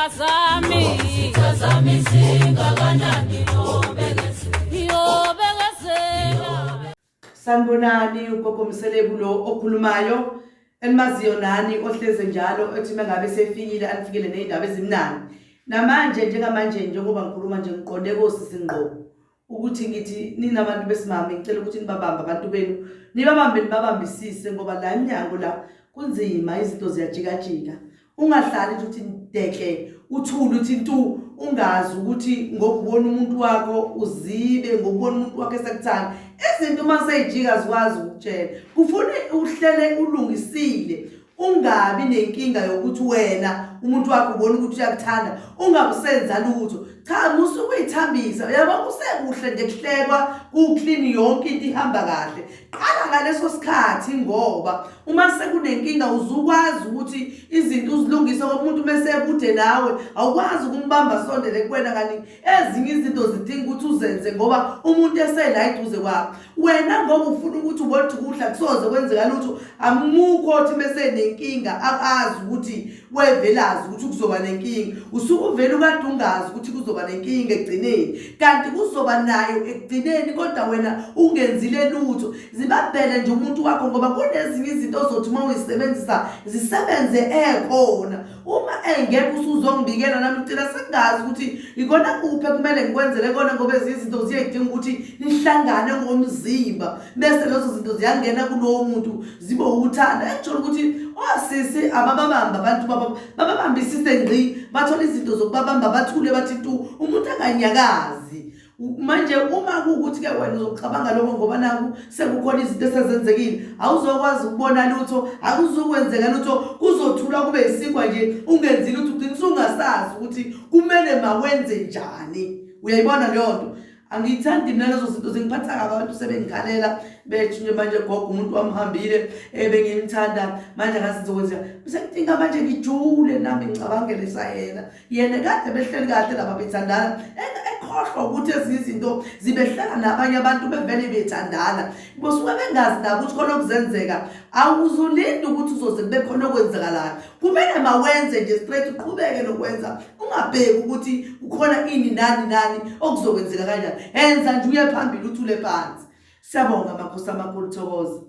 Izitha zami. Izitha zami zingakanani, yobekezela. Yobekezela. Sanibonani, ugogo Mseleku lo okhulumayo enimaziyo nani, ohleze njalo ethi mengabe sefikile anifikele nezindaba ezimnandi. Namanje njengamanje njengoba ngikhuluma nje ngiqonde kosisi ngqo ukuthi ngithi ninabantu besimame, ngicela ukuthi nibabambe abantu benu, nibabambe nibabambisise, ngoba la emnyango la kunzima, izinto ziyajikajika. Ungahlali nje uthi deke, uthule uthi ntu, ungazi ukuthi ngokubona umuntu wakho uzibe ngokubona umuntu wakho esekuthanda. Izinto uma seyijika zikwazi ukukutshela, kufune uhlele ulungisile, ungabi nenkinga yokuthi wena umuntu wakho ubona ukuthi uyakuthanda ungabusenza lutho. Cha, musa ukuyithambisa, uyabo, kusekuhle nje, kuhlekwa, ku-clean, yonke into ihamba kahle. Qala ngaleso sikhathi, ngoba uma sekunenkinga uzukwazi ukuthi izinto uzilungise, ngoba umuntu mese ekude nawe awukwazi ukumbamba sondele kuwena. Kanti ezinye izinto zidinga ukuthi uzenze ngoba umuntu esela eduze kwakho. Wena ngoba ufuna ukuthi ubone ukuthi kuhle, akusoze kwenzeka lutho. Amukho othi mese nenkinga akazi ukuthi wevelazi ukuthi kuzoba nenkinga. Usuke uvele ukade ungazi ukuthi kuzoba nenkinga ekugcineni, kanti kuzoba nayo ekugcineni, kodwa wena ungenzile lutho. Zibambele nje umuntu wakho, ngoba kunezinye izinto ozothi uma uyisebenzisa zisebenze ekhona. Uma engekho usuzongibikela, nami ngicela sengazi ukuthi ikona kuphi ekumele ngikwenzele kona, ngoba ezinye izinto ziyayidinga ukuthi nihlangane ngomzimba, bese lezo zinto ziyangena kulowo muntu zibe uthanda. Engithola ukuthi osisi abababamba abantu bababambisise ngqi, bathole izinto zokubabamba, bathule bathi ntu, umuntu anganyakazi. Manje uma kuwukuthi-ke wena uzokucabanga lokho ngoba naku sekukhona izinto esezenzekile, awuzokwazi ukubona lutho, akuzukwenzeka lutho, kuzothula kube isinkwa nje ungenzi lutho, ugcina usungasazi ukuthi kumele mawenze njani. Uyayibona leyo nto? Angiyithandi mina lezo zinto, zingiphatha kabi. Abantu sebengikhalela bethi nje manje, "Gogo, umuntu wamhambile, bengimthanda, manje ngazi ngizokwenza." Bese ngidinga manje ngijule nami ngicabangele sayena yena kade behleli kahle laba bethandana, ekhohlwa ukuthi ezinye izinto zibehlela nabanye abantu bevele bethandana, bosuke bengazi nabo ukuthi khona okuzenzeka. Awuzulinde ukuthi uzoze kube khona okwenzakalayo, kumele mawenze nje straight, uqhubeke nokwenza, ungabheki ukuthi kukhona ini nani nani okuzokwenzeka kanjani. Enza nje uye phambili, uthule phansi. Siyabonga, makhosi amakhulu, thokoza.